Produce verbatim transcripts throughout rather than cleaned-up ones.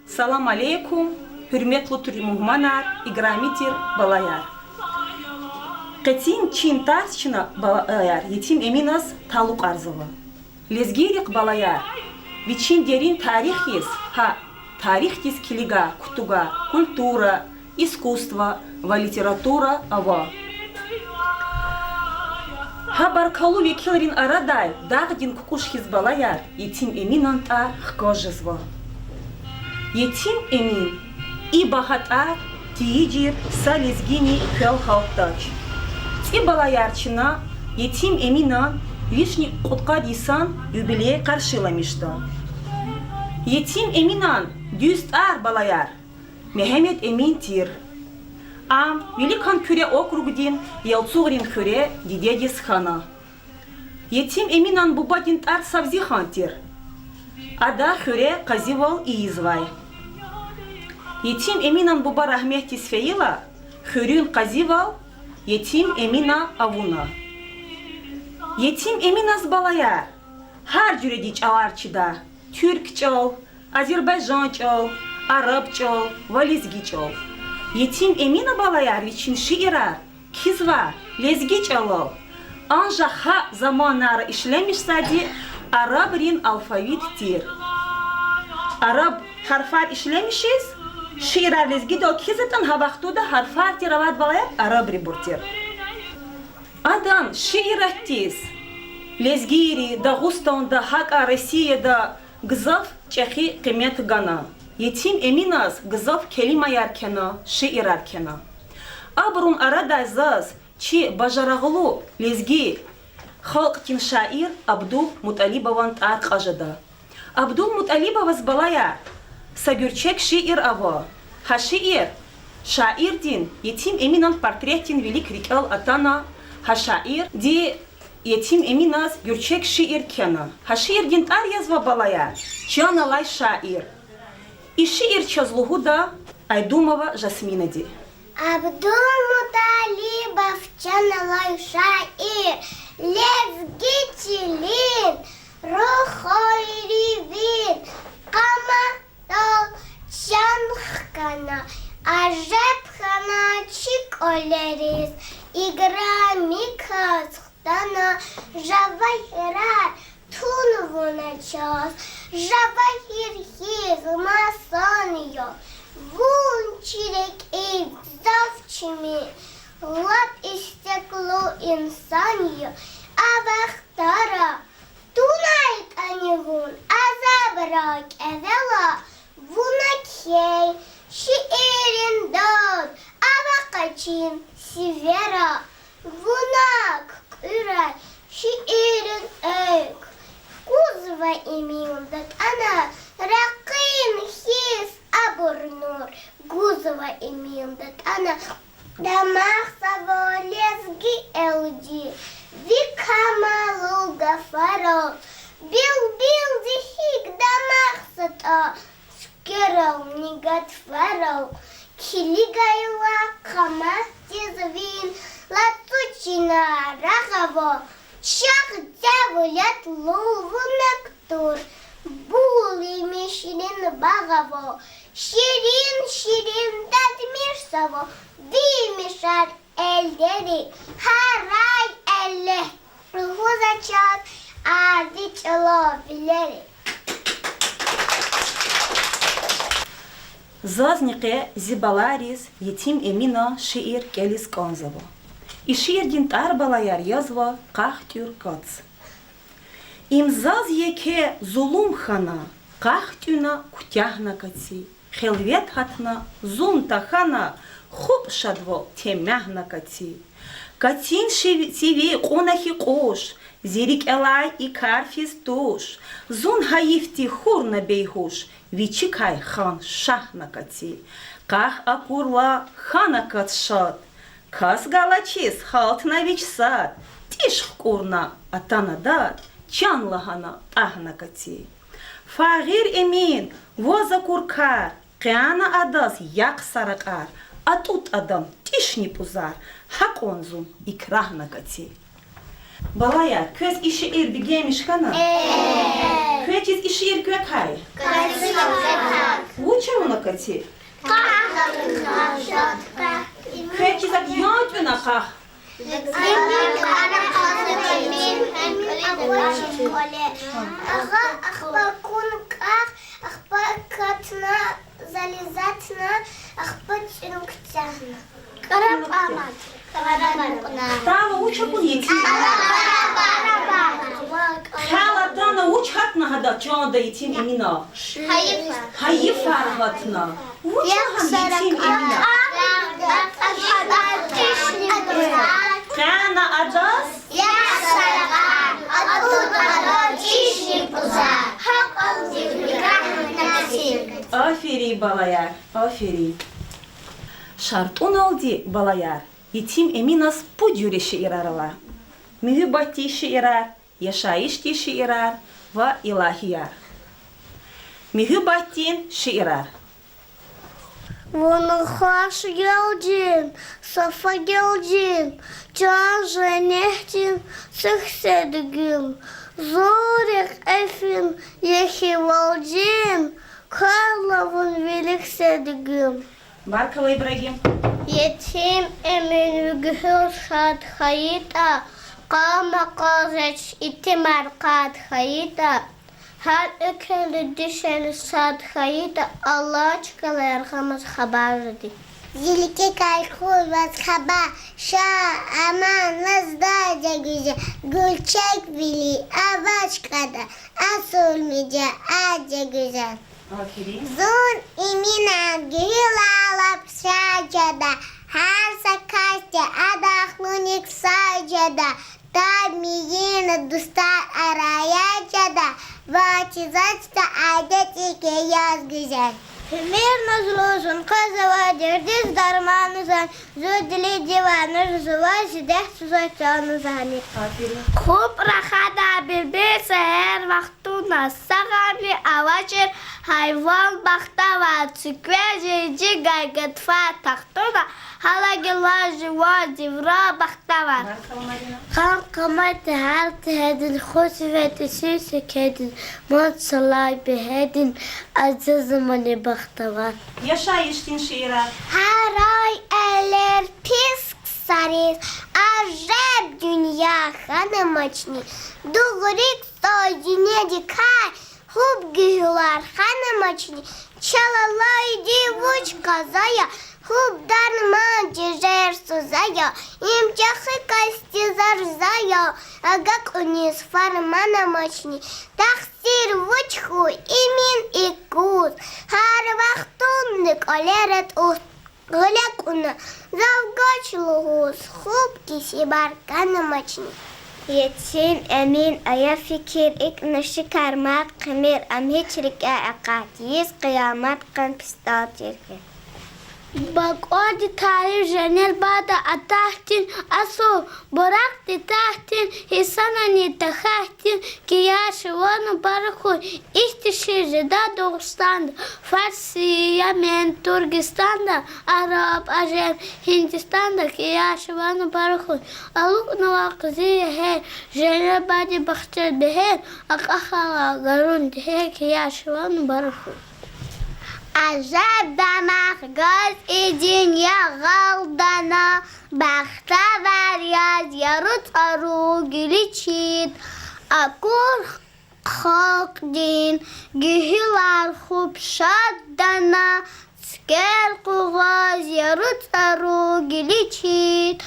Салам алейкум, гьуьрметлу тир мугьманар, играми тир балаяр. Къенин чи тарс чна, балаяр, Етим Эминаз талукьарзава. Лезгийрихъ, балаяр, вичин дерин тарих хьиз, гьа тарихдиз килига, кутуга, культура, искусство ва литература ава. Гьа баркаллу векилрин арадай дагъдин кукӀуш хьиз, балаяр, Етим Эминан тӀвар хкаж жезва. Етим Эмин, и багьа тӀвар тийижир са лезгини квел гьалтдач. ЦӀи, балаяр, чна Етим Эминан вишни кьудкъад йисан юбилей къаршиламишда. Етим Эминан дуьз тӀвар, балаяр, Мегьамед Эмин тир. Ам Великан Куьре округдин Ялцугърин хуьре дидедиз хьана. Етим Эминан бубадин тӀвар Савзихан тир. Ада хуьре къазивал ийизвай. Етим Эминан буба рагьметдиз фейила, хуьруьн къазивал Етим Эмина авуна. Етим Эминаз, балаяр, гьар жуьредин чӀалар чида: туьрк чӀал, азербайжан чӀал, араб чӀал ва лезги чӀал. Етим Эмина, балаяр, вичин шиирар кхьизва лезги чӀалал, анжах гьа заманара ишлемишзавайди арабрин алфавит тир. Араб гьарфар ишлемишиз, шиирар лезгидал кхьизватӀани, гьа вахтунда гьарфар тир авайд, балаяр, арабрибур тир. Адан шииратдиз лезгийри Дагъустанда, гьакӀа Россияда гзаф чӀехи къимет гана. Етим Эминаз гзаф келимаяр кхьена, шиирар кхьена. Абурун арадай заз чи бажарагълу лезги халкьдин шаир Абдулмуталибован тӀвар кьаз жеда. Абдулмуталибоваз, балаяр, са гуьрчег шиир ава. Гьа шиир шаирдин, Етим Эминан портретдин вилик рикӀел атана, гьа шаирди Етим Эминаз гуьрчег шиир кхьена. Гьа шиирдин тӀвар язва, балаяр, Чан алай шаир. И шиир чаз лугьуда Айдумова Жасминади. Абдулмуталибов, чан алай шаир, лезги чилин, рухвайривин, къаматдал чан хкана, ажеб хьана чи кӀвалериз, играми кас хтана, жавагьирар тун вуна чаз, жавагьир хьиз масан я, вун чи рикӀив зав чими, лап истеклу инсан я, а вахтара тунайтӀани вун азабра кӀевела, вуна кхьей шиирин дад ава къачин сивера, вуна куькӀуьрай шиирин экв гузва Эмин датӀана, ракъин хьиз абур нур гузва Эмин датӀана. Дамахзава лезги элди ви камаллу гафарал, билбилди гьикӀ дамахзатӀа цуькверал, нигатфарал, килигайла къаматдиз вил, лацу чина рагъ ава, чахъ девлетлу вуна кутур, булимишрин багъ ава, ширин-ширин дадмишзава, вимишар эллери, гьарай эллер лугьуза чаз ади чӀалал вилери. Зазни къе зи балайриз Етим Эминан шиир кӀелиз кӀанзава. И шиирдин тӀвар, балаяр, язва Къах тӀуьр кац. Им заз еке зулум хьана, къах тӀуьна, куьтягьна каци. Хелвет гьатна, зун тахьана, хупӀ шадвал темягьна каци. Кацин шив-, сиви кьуна хьи къуш, зи рикӀелай и кар физ туш. Зун гьайифди хьурна бейгьуш, вичикай хан шагьна каци. Къах акурла, хьана кац шад, кас галачиз гьалтна вич сад. ТӀиш хкӀурна, атана дад, чан лагьана тӀагьна каци. Фагъир Эмин, ваз акур кар, къяна адаз яхъ са ракьар, атӀутӀ адан тӀишни пӀузар, гьакьван зун икрагьна каци. Балаяр, квез и шиир бегенмиш хьана? Квез и шиир квекай? Вуч авуна кати? Квез акӀ ян тӀуьна къах? Агъа ахпа кун кӀах, ахпа катна, зализатна, ахпа цӀин куьтягьна. Кара памад. Хтана вуч акуна, етим? Хел атана вуч гьатна гьада чанда, етим Эмина? Гьайифар гьатна. Вуч лагьана, етим Эмина? Къена адаз Аферин, балаяр, аферин. ШартӀуналди, балаяр, етим Эминаз пуд жуьре шиирар ала: муьгьуьббатдин шиирар, яшайишдин шиирар ва илагьияр. Муьгьуьббатдин шиирар. Вун хваш гелдин, сафа гелдин, чан женнетдин цуьк седигим, зун рекье фин, ехивалдин, квел ала вун вилик седигим. Баркалла, Ибрагьим. Етим Эмин, ви гуьгьуьл шад хьайитӀа, къал-макъал жеч, итимар къад хьайитӀа, гьар экуьнди дишегьли сад хьайитӀа, Аллагь чкадал яргъамаз хабар жеди. Зи ликикай кьур ваз хабар, ша, аман, лаз дади гуьзел, гуьлчеквили авач кьада, асул миджа ади гуьзел. Зун Эминан гуьгьуьлал лап сад жеда, гьар са касди адахълуник сад жеда, таб мийина дустар араяд жеда, ваз чизвачтӀа адет ийиз гуьзел. Уьмуьр назлу зун къвезва, дердиз дарман зани, зун дили дивана жезва, зи дерт заз чан зани. ХупӀ рахада билбил сегьер вахтунда, са гъамни авачир гьайван бахтавар, цуьквер жи-, жигай гатфар тахтуна, гьалагила жуван девра бахтавар. Къан-къаматди гьар тегьедин, хуш вед исин секедин, мад салай бегьедин, азизмани бахтавар. Яшайишдин шиирар. Гьарай элер пис ксариз, ажеб дуьнья хьанамачни, дугъриз са динедикай, хупӀ гуьгьуьлар хьанамачни, чал алайди вуч къаза я, хупӀ дарман тежер суза я, им чӀехи касди зарза я, агакьуниз фарман амачни, тахсир вуч хьуй Эмин и куз, гьар вахтунни кӀвалера тӀуз. Гъиле кьуна, зав гач лугьуз, хупӀ кесибар кӀан амачни. Етим Эмин, ая фикир, икӀ наши кармай хъимир, ам гьич рикӀяй акъат, йис къиямат къан пистӀал тир хьи. Бакьвади тариф женел бада атахьтин, асул буракьди тахьтин, инсанани тахьайтин, кияр шиван мубарак хьуй, ихьтин шиир жеда Дагъустанда, Фарсия, Менд, Туркестанда, араб, ажем, Гьиндистанда, кияр шиван мубарак хьуй. АлукӀнава къизил ягьер, женел бади бахчел бегьер, акьахайла гарун дегьер, кияр шиван мубарак хьуй. Ажеб дамах газ и дуьнья гъалдана, бахтавар яз яру цӀару гиличид, акур халкьдин гуьгьуьлар хупӀ шад дана, цуьквер къугъваз яру цӀару гиличид,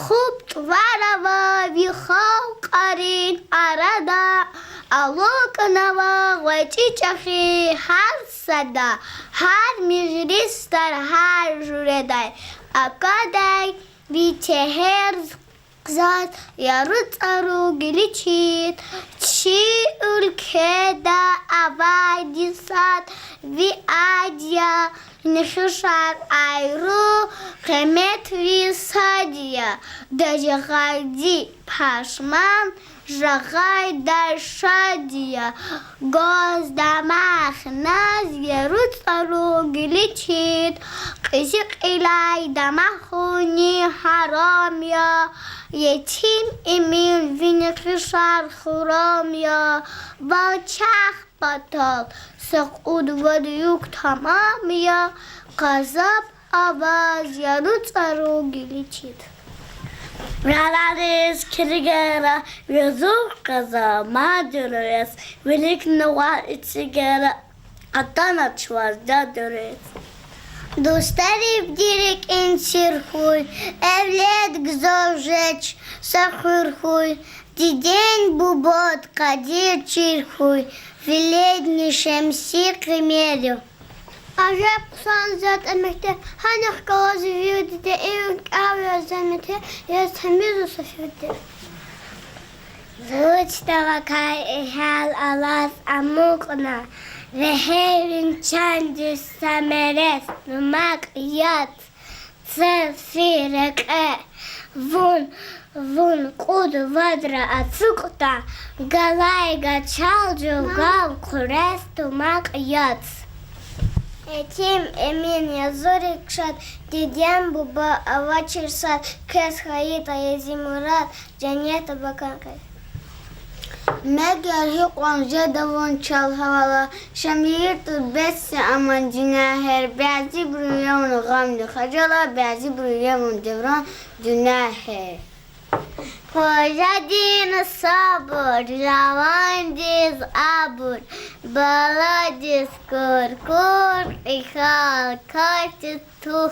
хупӀ тӀвар ава ви халкьарин арада, алукӀнава гъвечӀи чӀехи гьар сада, гьар межлисда, гьар жуьредай аквадай ви тегьер заз яру цӀару гиличид. Чи уьлкведа авайди сад ви адет я, нехишар айру, къимет ви сад я, дежагъайди пашман, жагъайдай шад я, газ дамах наз яру цӀару гиличид, кьизи кьилай дамахни гьарам я, Етим Эмин, вини кьисар хурам я, ваз чахъ патал са кьуд-вад юк тамам я, къазаб аваз яну цӀару гиличит. Галариз килигайла, юзур къаза мад дуруз, виликни ван эцигайла, атана чӀавуз дад дуруз. Дустарив дирикин сир хьуй, эвлед гзаф жеч са хуьр хьуй, диден-бубад къадир чир хьуй, веледни шемси къимер я. Ажеб хъсан затӀ я мектеб, гьанихъ галаз ви диде, им кӀел яз за мектеб, яз тамизва са фирде. Вуч тавакай и гьал алаз амукьна, вегьей вин чандиз са мерес, тумакь яц, цел фи рекье, вун, вун кьуд-вадра ацукьда, галай гачал жув гав хъурез, тумакь яц. Етим Эмин, я зи рикӀ шад, дидед-бубад авачир сад, квез хьайитӀа я зи мурад, женнет абакан къе. Мегер гьикьван жеда вун чал гьавала, Шамир, тӀуб бес я аман дуьнья гьер, бязибуру я вун гъамни хажала, бязибуру я вун девран дуьнья гьер. Хъужадин сабур, жавандиз абур, баладиз куркур, и халкьдиз тух,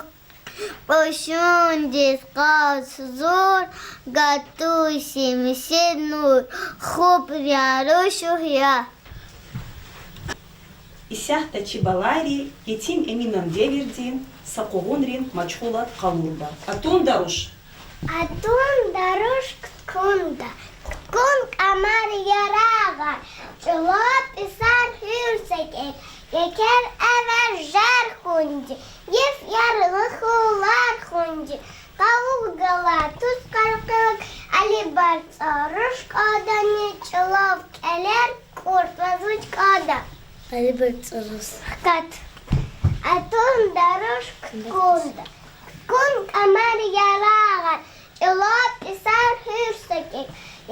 къушундиз къаз гьузур, гатуй симси нур, хупӀ я, руш я. Исятда чи балайри Етим Эминан девирдин са къугъунрин машгъулат къалурда. Атунда руш. Атунда руш куткунда. Куткун кӀамар ярагъар, чӀулав писар гьуьр са кӀек, екер эвер жар хьунди, йиф яргъи хьулар хьунди, къавугъ галай туст къаркъилаг, Али БарцӀа руш кӀандани, чӀулав кӀелер кӀуртӀваз вуч кӀанда. Али БарцӀа руш. Хкат. Атунда руш куткунда. Куткун кӀамар ярагъар, чӀулав писар гьуьр са кӀек,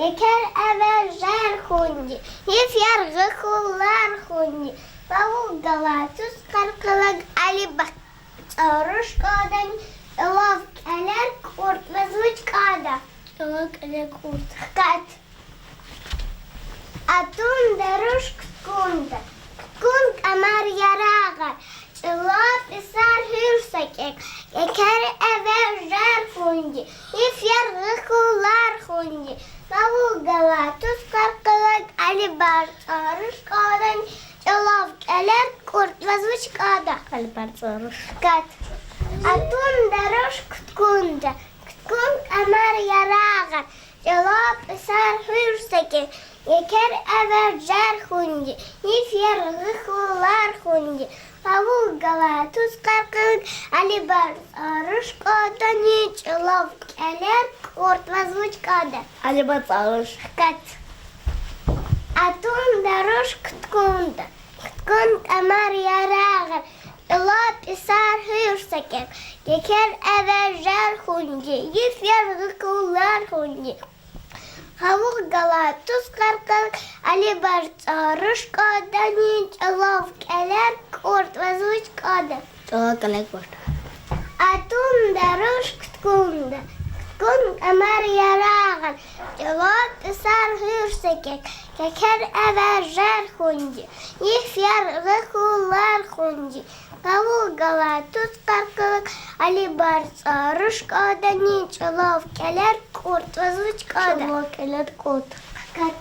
екер эвер жар хьунди, йиф яргъи хьулар хьунди, къавугъ галай туст къаркъилаг, Али БарцӀа руш кӀандани, чӀулав кӀелер кӀуртӀваз вуч кӀанда. ЧӀулав кӀелер кӀурт. Хкат. Атунда руш куткунда. Куткун кӀамар ярагъар, чӀулав писар гьуьр са кӀек, екер эвер жар хьунди, йиф яргъи хьулар хьунди, къавугъ галай туст къаркъилаг, Али БарцӀа руш кӀандани, чӀулав кӀелер кӀуртӀваз вуч кӀанда. Али БарцӀа руш. Хкат. Атунда руш куткунда. Куткун кӀамар ярагъар, чӀулав писар гьуьр са кӀек, екер эвер жар хьунди, йиф яргъи хьулар хьунди, къавугъ галай туст къаркъилаг, Али БарцӀа руш кӀандани, чӀулав кӀелер кӀуртӀваз вуч кӀанда. Али БарцӀа руш. Хкат. Атунда руш куткунда. Куткун кӀамар ярагъар, чӀулав писар гьуьр са кӀек, екер эвер жар хьунди, йиф яргъи хьулар хьунди, къавугъ галай туст къаркъилаг, Али БарцӀа руш кӀандани, чӀулав кӀелер кӀуртӀваз вуч кӀанда. ЧӀулав кӀелер кӀурт. Атунда руш куткунда. Куткун кӀамар ярагъар, чӀулав писар гьуьр са кӀек, екер эвер жар хьунди, йиф яргъи хьулар хьунди, къавугъ галай туст къаркъилаг, Али БарцӀа руш кӀандани, чӀулав кӀелер кӀуртӀваз вуч кӀанда. ЧӀулав кӀелер кӀурт. Хкат.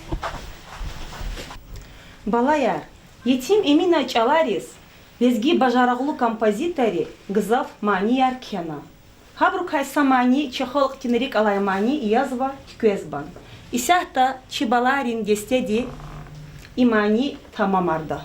Балаяр, Етим Эминан чӀалариз лезги бажарагълу композиторри гзаф манияр кхьена. Гьабурукай са мани чи халкьдин рикӀ алай мани язва Куьквезбан. Исятда чи балайрин дестеди и мани тамамарда.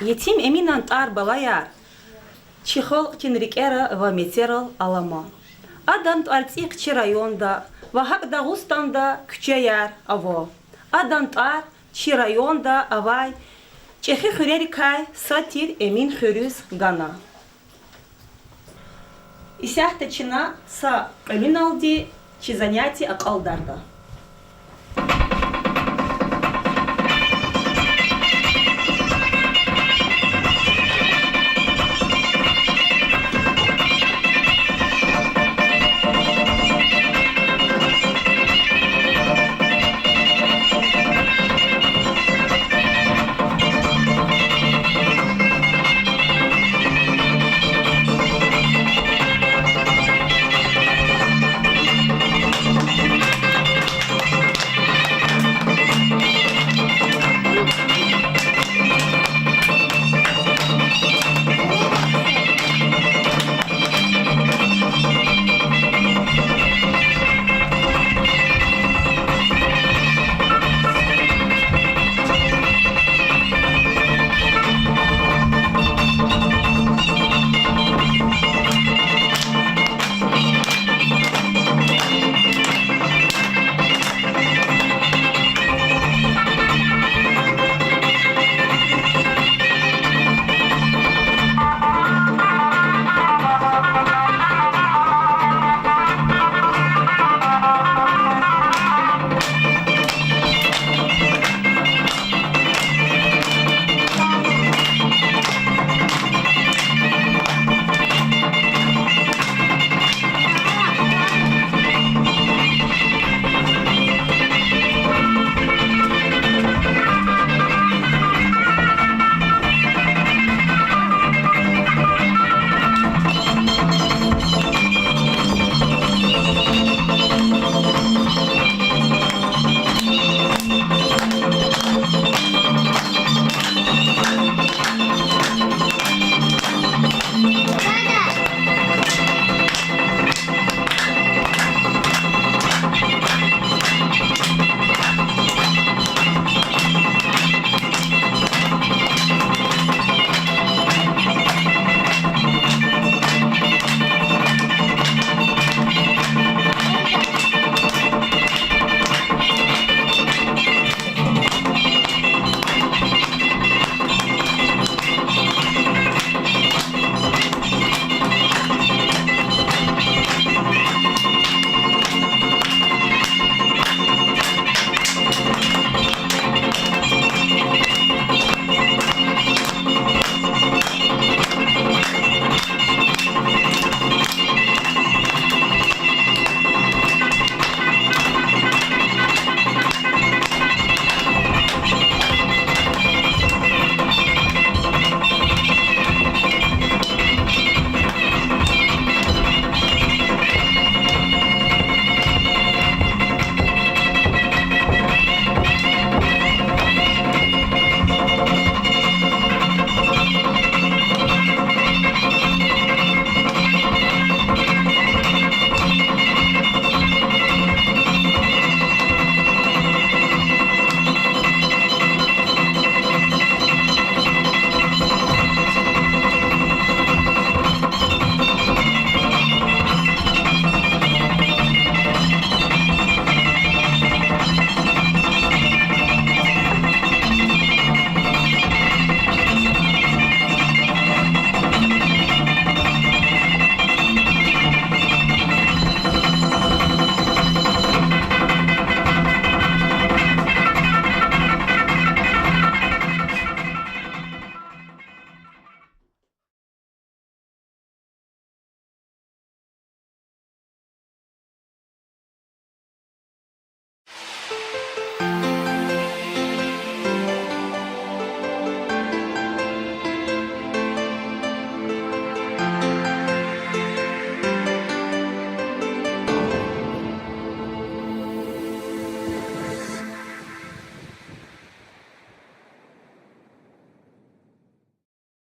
Етим Эминан тӀвар, балаяр, чи халкьдин рикӀера ва мецерал алама. Адан тӀварцӀихъ чи районда ва гьакӀ Дагъустанда куьчеяр ава. Адан тӀвар чи районда авай чӀехи хуьрерикай сад тир Эмин хуьруьз гана. Исятда чна са кьуьлуьналди чи занятие акьалдарда.